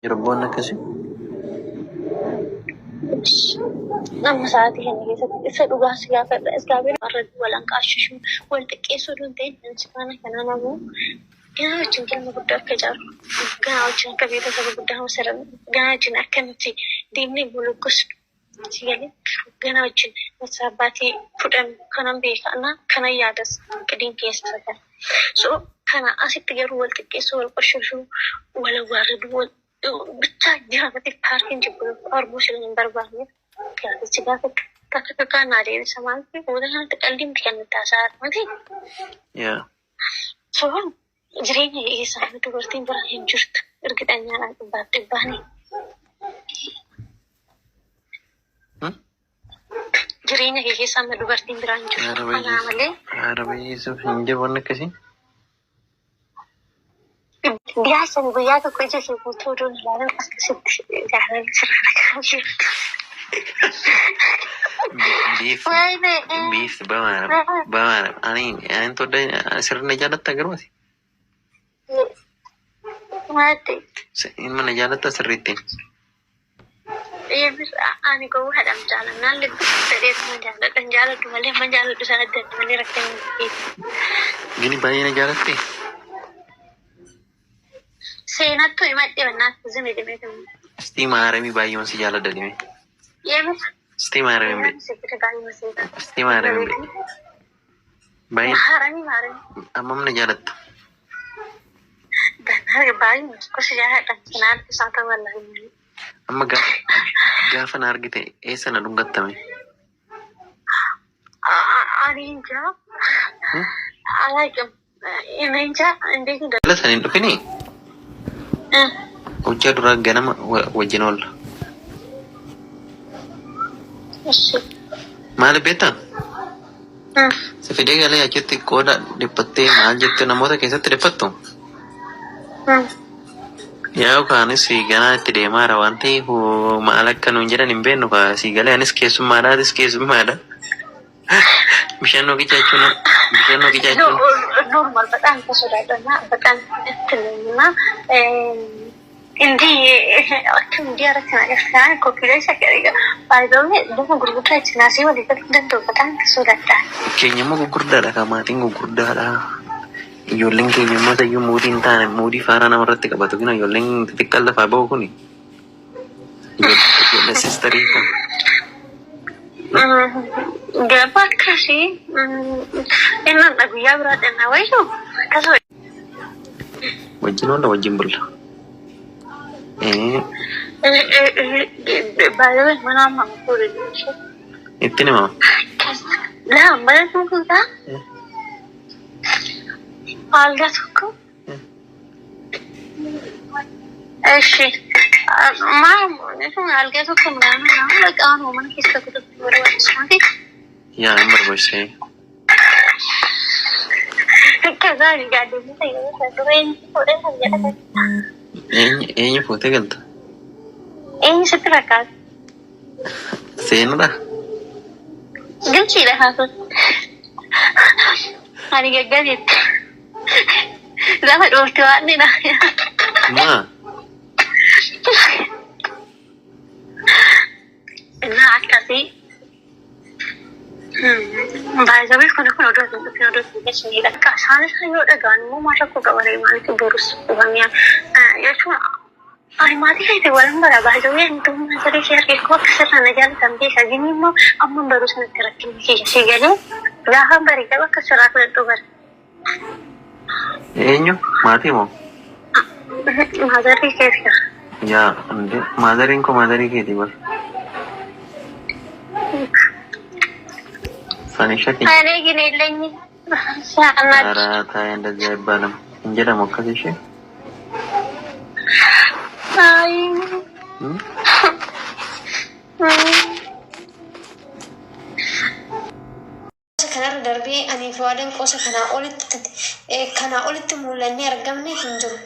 Jiru waan akkasii. Amma sa'aatii kana keessatti isa dhugaa si gaafadha. Isgaabeer irratti wal anqaashishu, wal xiqqeessuu osoo hin ta'in faana kana namuu ganaa wajjin galma guddaa akka ijaaru, ganaa wajjin akka beeksisa guddaa masaran, ganaa wajjin akka nuti deemnee bolokkosnu si galee ganaa wajjin masaa abbaatii fudhannu kanan beeka na kanan yaadas qidiin keessa kana. So kana asitti garuu wal xiqqeessuu, wal qoshashuu, wal awwaaraduu, wal ብቻ jiraatatti paartiin jibbu arguu sila hin barbaanneef gaafichi gaafadhu. Takka takkaan naa deebisa maaliif booda kanatti qalbiin kan nutti haasa'aa miti. Yaa. So jireenya keessaa dubartiin bira hin jirtu ergixanyaadhaan dhibbaaf dhibbaani. Jireenya kee keessa amma dubartiin biraa hin jirtu. Kanaa malee Haara baay'eesuuf hin jiru waan akkasii. Biyaasan guyyaa tokko ija kee guutuu oduun ilaalin akkasitti jaalalli sirraa dhagaa jirtu. Biif biif bamaara bamaara ani ani todda sirna jaalatta garuu ati. Maatti. Ilma na jaalatta sirriittiin. Ani gowwaadhaan jaalannaan lubbu fedheetuma jaaladhan jaaladhu malee amma jaaladhu sana adda adda malee rakkina hin Gini baay'ee na jaalatte. Seenattu himadhe bannaatti zime dhimee. Istii maaramii baay'ee si jaaladha dhimee. Yeemir. Istii maaramii bee. Istii maaramii bee. Baay'ee Maaramii maaramii. ammam na jaalatta. Baay'ee gosa jaaladhan sinaan isaa ta'uu wallaahi. Amma gaafa gaafa na argite eessa na dhungattame? Ani እንጃ አላውቅም። እኔ እንጃ እንዴት እንደ Jala san hin dhufini hojjaa duraa ganama wajjin oolla. እሺ Maaliif beektaa? Si fidee galee achitti qooda dhiphattee maal jettee namoota keessatti dhiphattu? Yaa kaanis ganaa itti deemaara waan ta'eef maal akka nuun jedhan hin beeknu kaa si galee anis keessummaadhaatis keessummaadha. Bishaan nuu qicaachuun bishaan nuu qicaachuun ኖርማል በጣም ተሰዳደና በጣም እንትን እና እንዲህ እንዲህ አረት ነገር ኮፒ ላይ ባይዘዌ ደግሞ ጉርጉዳችን አሲ ወሊቀት ደንዶ በጣም ተሰዳዳ keenya immoo gurguddaadha kaa maatiin gurguddaadha. Ijoolleen keenya immoo sayyuu muudii hin taane muudii faaraa namarratti qabatu kina ijoolleen xixiqqaan lafaa bahu kuni. Ijoollee sistarii kan. ገባ ከሲ እናንተ ጉያ ብራጠና ወይ ከሰው Wajjin oolla wajjin bulla. ባይዘዌ ምናምን Ittiin himama. ለማለት ነው አልጋ tokko እሺ ማ አልጋ tokko ምናምን ምናምን በቃ አሁን mana keessa tokko barbaachisuuti. Yaa hin barbaachisee. ከዛ ጋደሙ fuudhee Eenyu eenyu fuutee galta? Eenyu sitti fakkaata? Seenuudha. Gilchiidha haasoo. Ani gaggabeetti. Lafa dhoofte waan ni Maa? እና akkasii baay'ee kun kun oduu hin dhufin oduu hin geessinidha. Akka isaan isa yoo dhagaan immoo maal rakkoo qaban maaliif borus dhufanii jechuun ani maatii keetii walan bara baay'ee wantummaa sirrii ishee arge koo akka sirna na jaalatan beeka gini immoo amma baruu sanatti rakkinni kiyya si galee gaafa barii qabu akka sirraa fudhadhu bara. Eenyu? Maatii moo? Maazarii keessa. Yaa maadariin koo maadarii keetii bara. Sanisha keenya. Ani gini illee saanaa ኧረ ተይ እንደዚህ አይባልም። hin jedhamu akkas ishee. Ay. Kanarra darbee ani fi waadaan qoosa kanaa olitti mul'annee argamne hin jiru.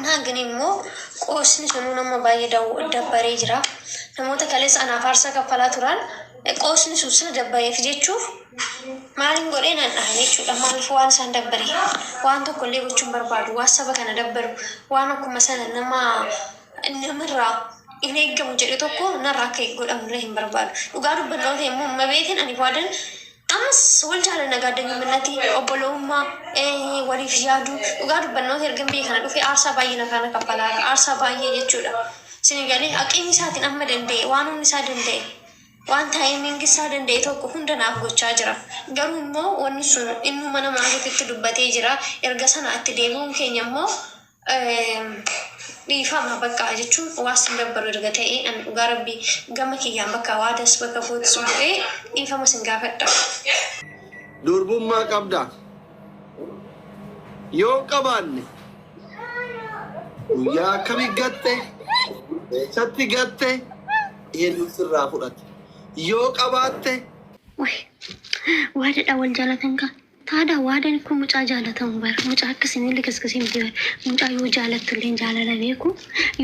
Naa gini immoo qoosni sunuu nama baay'ee dabbaree jira. Namoota kaleessa anaaf aarsaa kaffalaa turan Qoosni sun sina dabbareef jechuuf maaliin godhee nan dhahan jechuudha. Maaliif waan isaan dabbare waan tokko illee gochuun barbaadu, waan saba kana dabbaru, waan akkuma sana nama namarraa hin eeggamu jedhe tokko narraa akka godhamullee hin barbaadu. Dhugaa dubbannoo ta'e immoo mabeetiin ani waadan ammas wal jaalanna gaaddanyummaatti obbolummaa waliif yaadu. Dhugaa dubbannoo erga biyya kana dhufe aarsaa baay'ee na faana kaffalaara, aarsaa baay'ee jechuudha. Sinigalee aqeen isaatiin amma danda'e, waan humni isaa danda'e, waan timing isaa danda'e tokko hunda naaf gochaa jira. Garuu immoo wanni sun inni mana maatiitti dubbatee jira. Erga sana itti deebi'uun keenya immoo dhiifama bakka jechuun waa sin dabbaru erga ta'e, ani dhugaa rabbii gama kiyyaan bakka waadas bakka kootis bu'ee dhiifama sin gaafadha. Durbummaa qabda. Yoo qabaanne, guyyaa akkamii gatte, eessatti gatte, eenyu sirraa fudhate? Yoo qabaatte Waadaadha wal jaalatan kaa. Taada waadaan kun mucaa jaalatamu bara. Mucaa akkasii likiskisii miti bara. Mucaa yoo jaalattu illee jaalala beeku,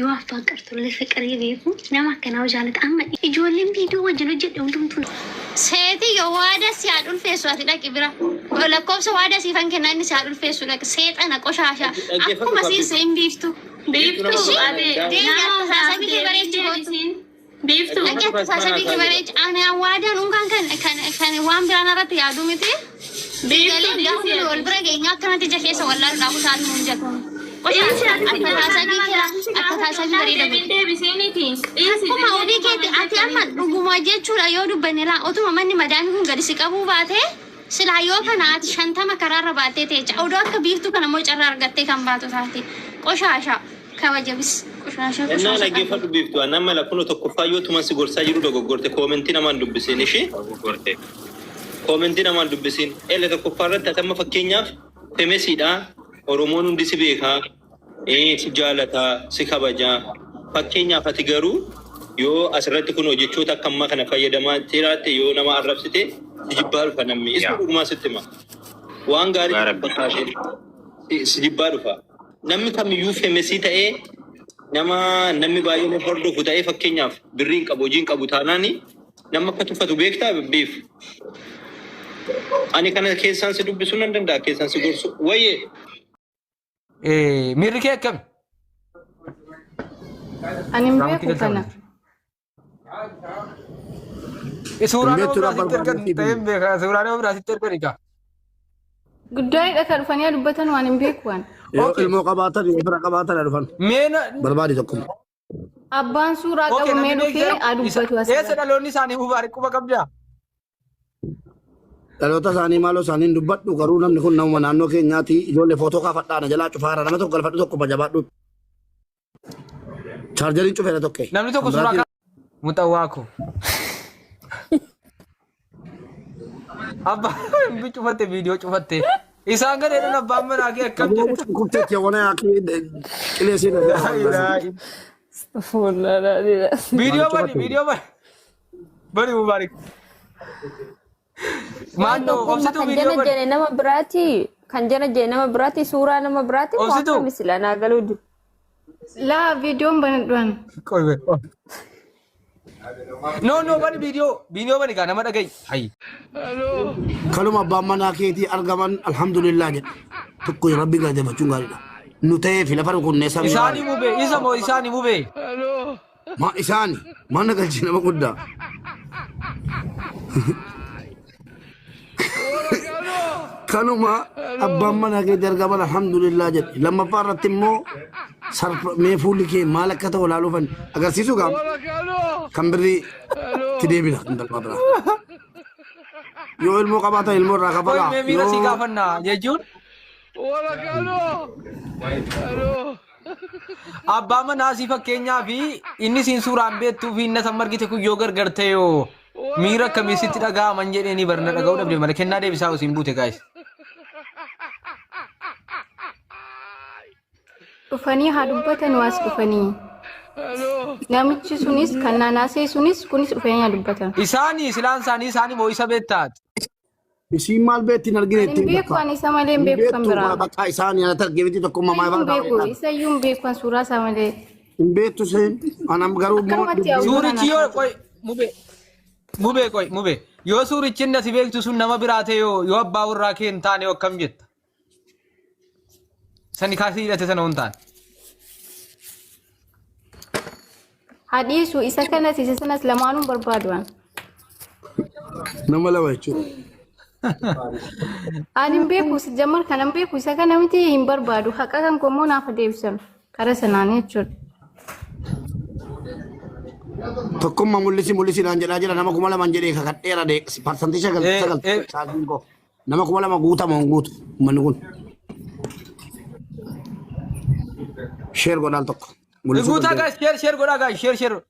yoo affaan qartu illee fiqirii beeku, nama akkanaa yoo jaalata. Amma ijoolleen viidiyoo wajjin hojjedhe hundumtuu. Seetiyyo, waada si haa dhulfeessu, ati dhaqi bira. Lakkoofsa waada siifan kennaa, inni si haa dhulfeessu, dhaqi. Seexana qoshaasha. Akkuma siin seen biiftu. Biiftuu, ati Deemi nama akka kee bareechi deebiin kootu. deebisiin. Biiftuu. Dhaqi akka kee bareechi. Ani waadaan unkaan kan waan biraan irratti yaadu miti. Biiftuu, Galee gaafa dhiisii nuyi wal ati. bira geenyu akkanatti ija keessa wallaaluudhaaf utaalu nuun jedhu. Dhiisii ati Akka taasabii kee akka taasabii bareeda deebiin godhu. deebisiiniti. Dhiisii. Akkuma ofii keetti ati amma dhuguma jechuudha yoo dubbanne laa, otuma manni madaamii kun gadi si qabuu baate, silaa yoo kana ati 50 karaarra baattee teecha. Odoo akka biiftuu kana immoo carraa argattee kan baatu taate, qoshaasha kabajabis qoshaasha Ennaa qoshaasha. dhaggeeffadhu biiftu, nama lakkoofsa tokkoffaa yoo tuman si gorsaa jiru dogoggorte, comment namaan dubbisiin ishee. Comment namaan dubbisiin. Ele tokkoffaa irratti ati amma fakkeenyaaf famousiidha. Oromoon hundi si beekaa. Si jaalataa, si kabajaa. Fakkeenyaaf ati garuu yoo asirratti kun jechoota akka ammaa kana fayyadamaa jiraatte, yoo nama arrabsite, si jibbaa dhufa namni. Isuma dhugumaa sitti hima. Waan gaarii fakkaate si jibbaa dhufa. Namni kamiyyuu famousii ta'ee, nama namni baay'een hordofu ta'ee, fakkeenyaaf birrii hin qabu, hojii hin qabu taanaan, nama akka tuffatu beektaa biif. Ani kana keessaan si dubbisuu nan danda'a, keessaan si gorsu. Wayyee. Miirri kee akkami? Ani hin Raawwatti beeku galtaa kana. Suuraa nama Beektu biraa sitti ergan barbaadee ta'ee hin beeka. Suuraa nama biraa sitti ergan egaa. Guddaa'edha kan dhufanii dubbatan, waan hin beeku waan. Yoo ilmoo qabaatan, yoo fira qabaatan dhufan. Mee Barbaadi tokko. Abbaan suuraa Okay, qabu mee namni dhufee beektaa haa dubbatu eessa asirratti. dhaloonni isaanii Mubaarik quba qabdaa? Dhaloota isaanii maaloo isaanii hin dubbadhu, garuu namni kun namuma naannoo keenyaati. Ijoollee footoo kaafadhaa, na jalaa cufaara, nama tokko galfadhu, tokko jabaadhu. Chargeriin cufeera tokko. Namni tokko suuraa kaa muxawwaa ko. Abbaa hin cufatte, viidiyoo cufatte. Isaan gad jedhan abbaan manaa kee akkam jedhe. Kufteetti wana qilee seenaa. Viidiyoo bani, viidiyoo bani. Bani Mubaarik. Maannoo Tokkummaa obsituu kan viidiyoo jana bani. jene nama biraati, kan jana jene nama biraati, suuraa nama biraati moo? Obsituu. Akkami sila naa galuu jiru. Laa, viidiyoon banadhuan. Qoy qoy. No, no, bani viidiyoo, viidiyoo bani gaa nama dhaga'i. Hayi. Kanuma abbaan manaa keetii argaman alhamdulillah jedhe. Tokko rabbi galateeffachuun gaariidha. Nu ta'ee fi lafa rukunnee samii Isaanii mubee isa moo isaanii mubee? Ma isaani mana galchi nama guddaa. Kanuma abbaan manaa keetii argaman alhamdulillah jedhe. Lammaffaa irratti immoo sarfa mee fuulli kee maal akka ta'u ilaaluufan agarsiisuu gaam kan birrii itti deebina kan galmaa biraa. Yoo ilmoo qabaatan ilmoo irraa Qoy kafalaa. mee miira sii Yoo gaafannaa jechuun abbaa manaa sii fakkeenyaa fi inni siin suuraan beektuu fi inni san margite kun yoo gargar ta'e yoo miira akkamii sitti dhaga'aman jedheenii barna dhaga'uu dhabde malee kennaa deebisaa osiin buute gaayis. Dhufanii haa dubbatan waas dhufanii. Namichi sunis kan naanaasee sunis kunis dhufanii haa dubbatan. Isaanii silaan isaanii isaanii moo isa beektaati? Isiin maal beekti hin argine Ani hin ittiin beeku, bakka. ani isa malee hin beeku kan Beektu biraa. bakka isaanii anatti argee miti tokkummaa Isayyuu hin maal beeku, isayyuu hin beeku kan suuraa isaa malee. Hin beektu seen anam garuu immoo Akkanumatti hawwii Suurichi yoo qoy mubee. Mubee qoy mubee yoo suurichi inni ati beektu sun nama biraa ta'e yoo yoo abbaa warraa kee hin taane yoo akkam jetta? Sani kaasii hidhate sana hin taane. Hadhiisu isa kanas isa sanas lamaanuu hin barbaadu an. Nama lama jechuudha. Ani hin beeku jammar kanan beeku isa kana miti hin barbaadu haqa kan koo immoo naaf deebisan kara sanaan jechuudha. Tokkummaa mul'isi mul'isi naan jedhaa jira nama 2000 jedhee kakadheera parsantii 99 saatiin koo. Nama 2000 guutama hin guutu uummanni kun. Share godhaan tokko. Mul'isuu Guutaa danda'u. guys, share share godhaa guys, share share.